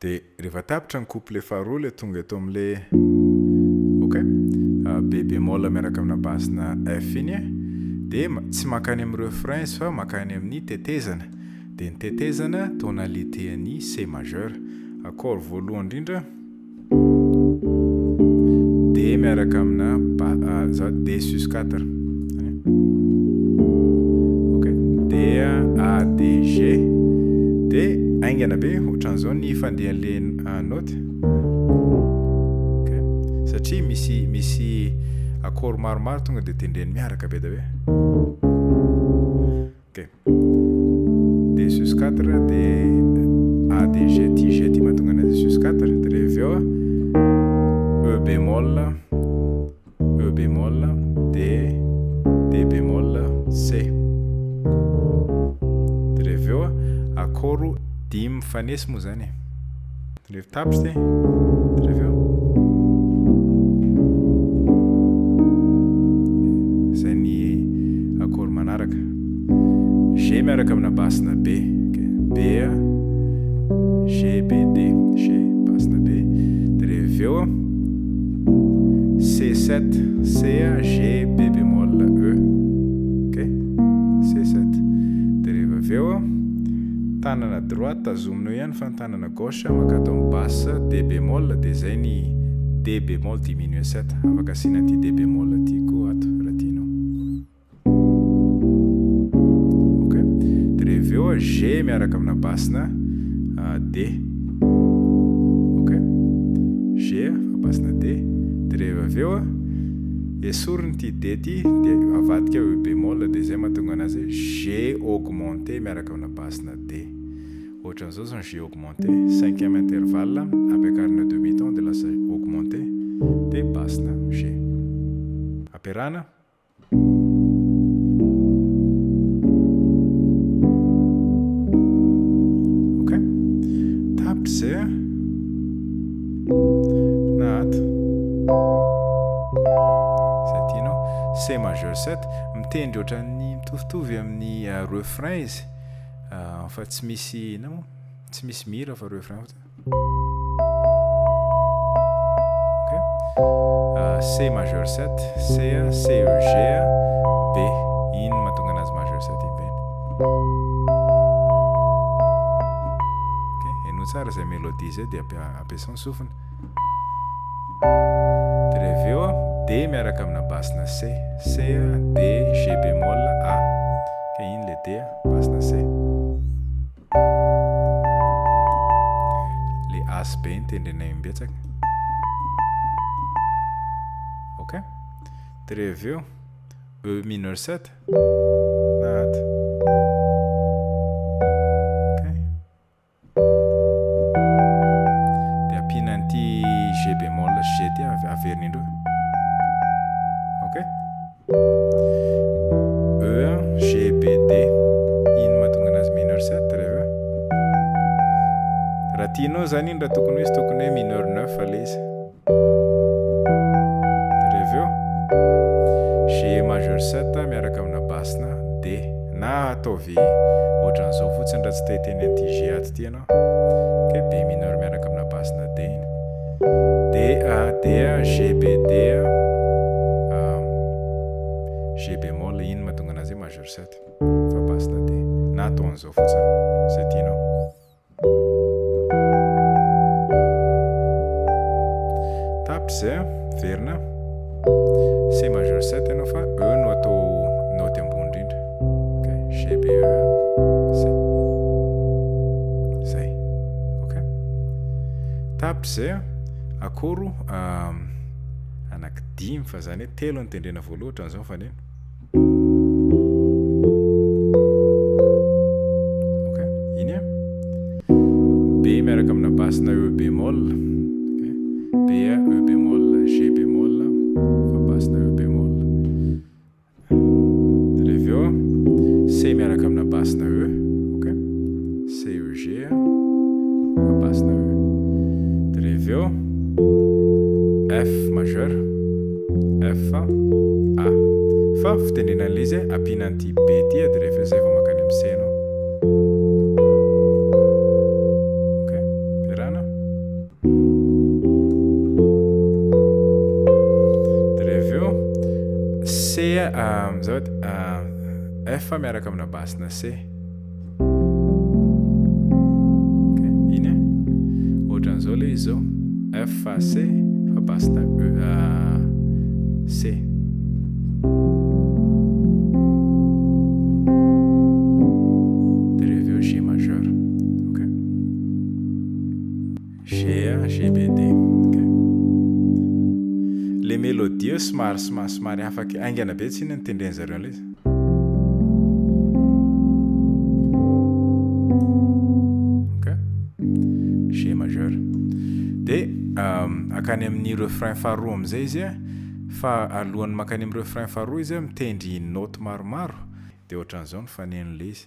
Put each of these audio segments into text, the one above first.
Dia rehefa tapitra ny couplet faharoa ilay tonga eto amin'ilay ok B bémol miaraka amina basse-na F iny dia tsy mankany amin'ny refrain izy fa mankany amin'ny tetezana. Dia ny tetezana tonalité an'ny C majeur. Accord voalohany indrindra D miaraka amina ba za D sus 4. Ok, D A D G. Dia haingana be ohatran'izao ny fandehan'le note. Ok, satria misy misy accord maromaro tonga dia tendreny miaraka be dia be. Ok. D sus 4 D A D G ty G ty mahatonga anazy sus 4 de rehefa avy eo E bémol E bémol D D bémol C de rehefa avy eo accord dimy mifanesy moa zany e. Rehefa tapitra ty de rehefa avy eo zay ny accord manaraka G miaraka amina basse-na B B a G B D G basse-na B de rehefa avy eo C7 C a G B bémol E ok C7 de rehefa avy eo tanana droite tazomina eo ihany fa ny tanana gauche mankato amin'ny basse D bémol dia izay ny D bémol diminué 7 afaka asiana ity D bémol ity koa ato raha tianao ok dia rehefa avy eo G miaraka amina basse na D ok G fa basse na D dia rehefa avy eo esorina ity D ity dia avadika E bémol dia izay mahatonga anazy hoe G augmenté miaraka amina basse na D. Ohatran'izao zao ny G augmenté, cinquième intervalle, ampiakarina demi ton dia lasa augmenté, dia basse na G. Ampiarahana. Ok. Tapitra izay a. Na ato. Izay tianao. C majeur 7, mitendry ohatran'ny mitovitovy amin'ny refrain izy. Fa tsy misy inona moa? Tsy misy mihira fa refrain fotsiny. Ok. C majeur 7, C, C E G, B. Iny no mahatonga anazy majeur 7 iny B iny. Ok, henoy tsara izay mélodie izay dia ampiasao ny sofina. Dia rehefa avy eo D miaraka amina basse-na C. C, D, G bémol, A. Ok, iny le D, basse-na C. Le A sy B iny tendrena imbetsaka. Ok. Dia rehefa avy eo E mineur 7 na ato. Ok. Dia ampiana an'ity G bémol sy G ity averina indroa. Ok. E, G, B, D. Iny mahatonga anazy mineur 7 rehefa. Raha tianao zany iny raha tokony ho izy tokony hoe mineur 9 ilay izy. Dia avy eo G majeur 7 miaraka amina basse-na D na ataovy ohatran'izao fotsiny raha tsy te hiteny an'ity G ato ity ianao. Ok, B mineur miaraka amina basse-na D iny. D A D A G B D A G bémol iny mahatonga anazy hoe majeur 7 fa basse-na D na atao an'izao fotsiny izay tianao. Tapitra izay an, miverina C majeur 7 ianao fa E no atao note ambony indrindra. Ok, G B E C. Zay. Ok. Tapitra izay an, akoro anaky dimy fa zany hoe telo no tendrena voalohany ohatran'izao ny faneno. Ok, iny a. B miaraka amina basse na E bémol. Ok, B a, E bémol, G bémol, fa basse na E bémol. Dia avy eo C miaraka amina basse na E. Ok, C E G a, fa basse na E. Dia avy eo F majeur. F A. Fa fitenenana an'ilay izy ampiana an'ity B ity dia rehefa izay vao mankany amin'ny C ianao. Ok, ampiarahana. azafady, F miaraka amina basse-na C. Ok, iny an. Ohatran'izao ilay izy izao. F A C fa basse-na E C. Dia rehefa avy eo G majeur. Ok. G A G B D. Ok. Le mélodie eo somary somary somary hafa kely, haingana be tsinona ny tendren-zareo an'ilay izy. Ok. G majeur. Dia akany amin'ny refrain faharoa amin'izay izy a, fa alohan'ny mankany amin'ny refrain faharoa izy a, mitendry note maromaro, dia ohatran'izao ny fanenon'ilay izy.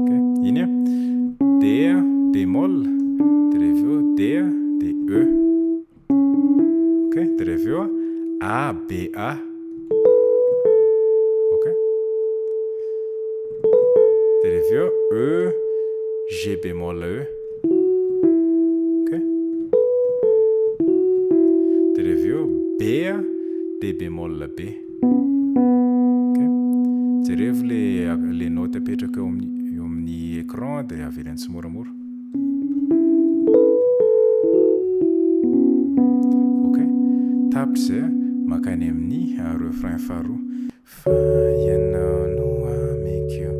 Ok, iny a. D bémol, dia rehefa eo D dia E. Ok, dia rehefa eo A B A. Ok. Dia rehefa eo E G bémol E. Ok. Dia rehefa eo B D bémol B. Ok. Jerevo le le note apetraka eo amin'ny eo amin'ny écran dia avereno tsimoramora. Ok. Tapitra izay mankany amin'ny refrain faharoa. Fa ianao no amiko.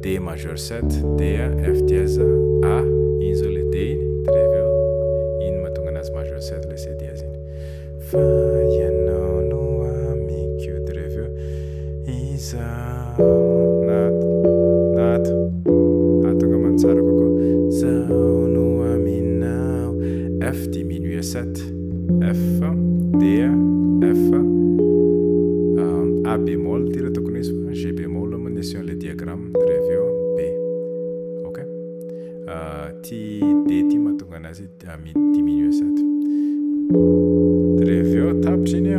D majeur 7, D, F dièse, A, iny zao le D iny, de rehefa eo iny mahatonga anazy majeur 7 le C dièse iny. Fa ianao no amiko, de rehefa eo izaho na na ato, ato angamba no tsara kokoa. Izaho no aminao, F diminué 7. F, D, F, A bémol ty raha tokony ho izy fa G bémol moa ny asiana ilay diagramme dia rehefa avy eo B. Ok. Ty D ty mahatonga anazy diminuer 7. Dia rehefa avy eo tapitra iny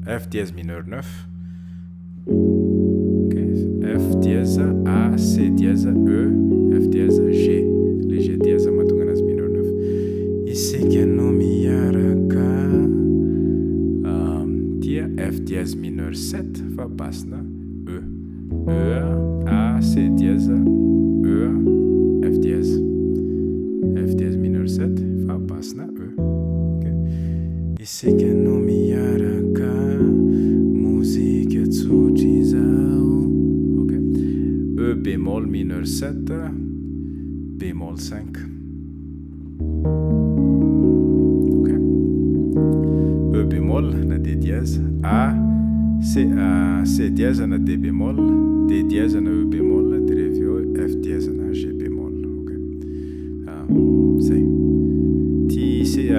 F dièse mineur 9. Ok, F dièse A C dièse E F dièse G. Le G dièse mahatonga anazy mineur 9. Isika no miaraka tia F dièse mineur 7 fa basse-na E. E A C dièse E F dièse. F dièse mineur 7 fa basse-na E. Ok. Isika no miaraka, mozika tsotra izao. Ok. E bémol mineur 7, bémol 5. Ok. E bémol na D dièse, A, C, A, C dièse na D bémol, D dièse na E bémol, dia rehefa eo F dièse na G bémol. Ok. Zay. Ty C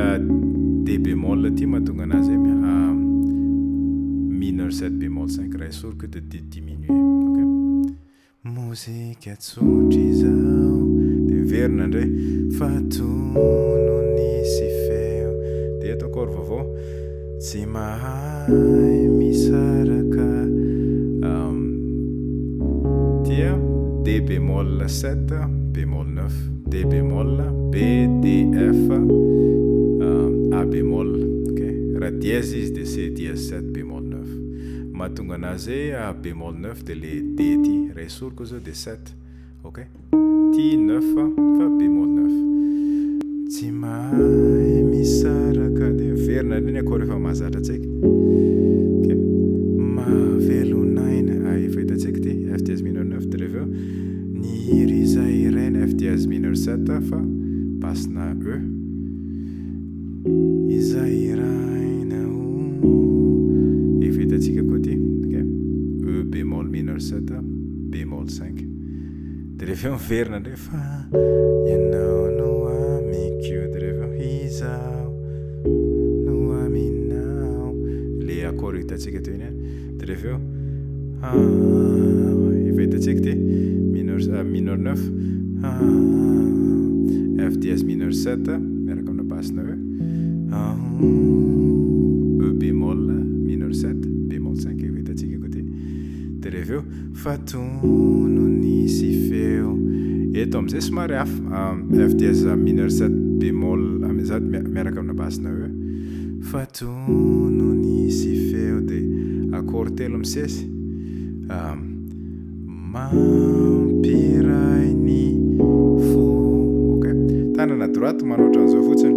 D bémol ty mahatonga anazy hoe mineur 7 bémol 5 raha esoriko de D diminué. Ok. Mozika tsotra izao. De miverina indray. Fa tonony sy feo. De eto accord vaovao. Tsy mahay misaraka Dia D bémol 7 bémol 9 D bémol B D F A bémol ok raha dièse izy dia C dièse 7 bémol 9 mahatonga anazy hoe A bémol 9 dia le D ty raha esoriko zao dia 7 Ok. Ty neuf fa bémol neuf. Tsy mahay misaraka dia miverina indray ny accord efa mahazatra antsika. Ok. Mahavelon'aina. Ah, efa hitantsika ity. F dièse mineur neuf dia rehefa eo ny hira izay hiraina F dièse mineur sept fa basse-na E. Izay hiraina o. Efa hitantsika koa ity. Ok. E bémol mineur sept bémol cinq. Dia rehefa eo miverina indray fa ianao no amiko. Dia rehefa eo izaho no aminao. Le accord hitantsika teo iny ihany. Dia rehefa eo efa hitantsika ity mineur mineur neuf F dièse mineur sept miaraka amina basse-na E. E bémol mineur sept bémol cinq efa hitantsika koa ity. Dia rehefa eo Fa tonony sy feo. Eto amin'izay somary hafa. F dièse mineur 7 bémol azafady miaraka amina basse-na E fa tono nisy feo dia accord telo misesy mampiray ny fo ok tanana droite manao ohatran'izao fotsiny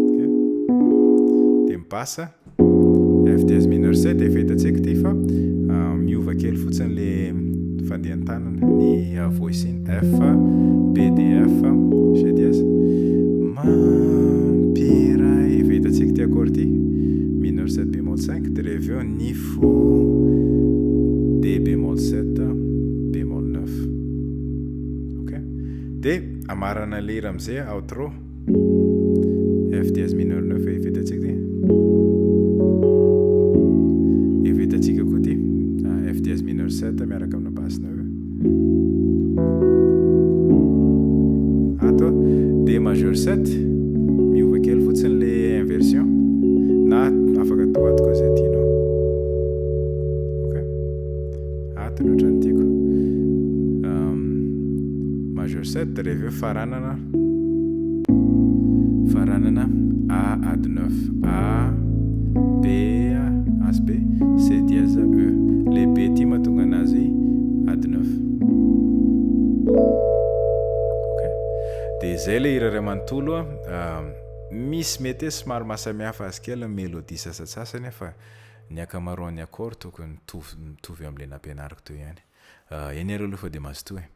ok dia mi-basse F dièse mineur 7 efa hitantsika ity fa miova kely fotsiny le fandehan-tanana ny voicing F B D F G dièse mampiray efa hitantsika ity accord ity mineur 7 bémol 5 dia rehefa avy eo ny fo D bémol 7 bémol 9 ok dia amarana le hira amizay outro F dièse mineur 9 efa hitantsika ity. Efa hitantsika koa ity. F dièse mineur 7 miaraka amina basse-na E. Ato D majeur 7 miova kely fotsiny le inversion na afaka atao ato koa izay tianao. Ok. Ato ny ohatran'ny tiako. Majeur 7 rehefa eo faranana faranana A add 9 A B A sy B C dièse E le B ty mahatonga anazy add 9 ok de zay le hira ray manontolo a misy mety hoe somary mahasamihafa azy kely ny mélodie sasantsasany fa ny ankamaroan'ny accord tokony mitovy mitovy am'le nampianariko teo ihany. Eny areo aloha fa de mazotoa e.